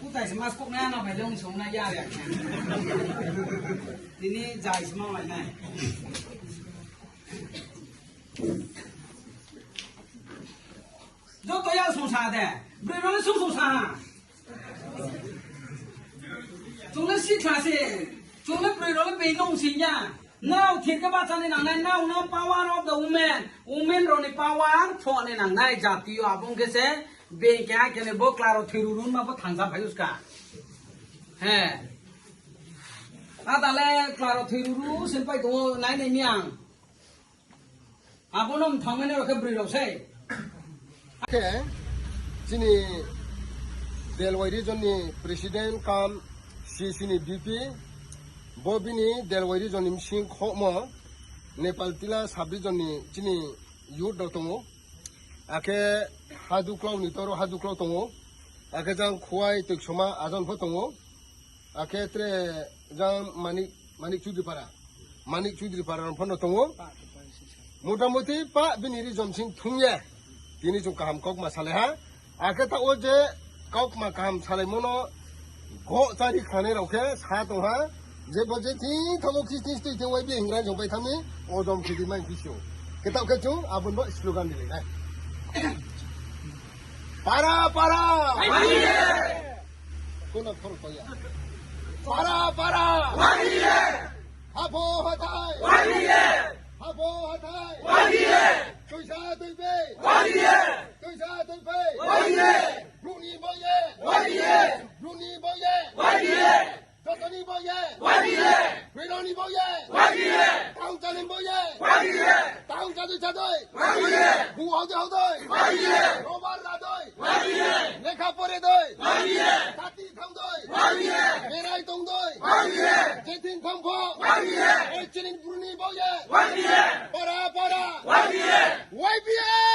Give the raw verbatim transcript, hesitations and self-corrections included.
Kutai se mas kok nai, ano bai le ong song nai ya re. Tini jai se ma mai nai. Joto ya song sa de. Broi rao le song song sa ha. Chung le sikha se. Chung le broi rao le being nung sing ya. Nrao thir khe bahcha ni nangnai, nrao no power of the women, women rao ni power pho ni nangnai jati yo, abo ong khe se being keha khe ni bo kla rao thoi ruru ma pho thangsa phai uska. He. Ada le kla rao thoi ruru se pai tong ou, nai nai mi ang. Abo no mthangmani rao khe broi rao sei. Khe chini Delwai region ni president cum C C ni V P, bo bini Delwai region ni bsing khohmo Nepal Tila sub region ni chini youth rao tong ou. Akhe Haduklau ni toro Haduklau tong ou. Akhe jang Khuwai Toiksoma ajon pho tong ou. Akhe tre jang Manik, Manik Chudri Para. Manik Chudri Para rao pho no tong ou. Motamuti pa bini region sing thung ye. Tini chung kaham kaukma salai ha. Akhe taoh wo je kaukma kaham salaimo no goh chari khanai rao khe sa tong ha. Je bo je thing thamo khis thing stui thing wai bi hingra jong pai thang mi, ojom khedi mai phi si ou. Khe taoh khe chung abo ni bo slogan ri lai nai. Para, para! Kono khoro to ya. Para, para! Hapho hathai! Hapho hathai! Tuisa tuipe! Tuisa tuipe! Bruni boye! Bruni boye! Jotoni boye! Broni boye! Taung chani boye! Taung chadoi chadoi! Bu haudoi haudoi! Robar radoi! Lekha pore doi! Kati thang doi! Berai tong doi! Jetin thang pho! Ei chini bruni boye! Para para! Y B A!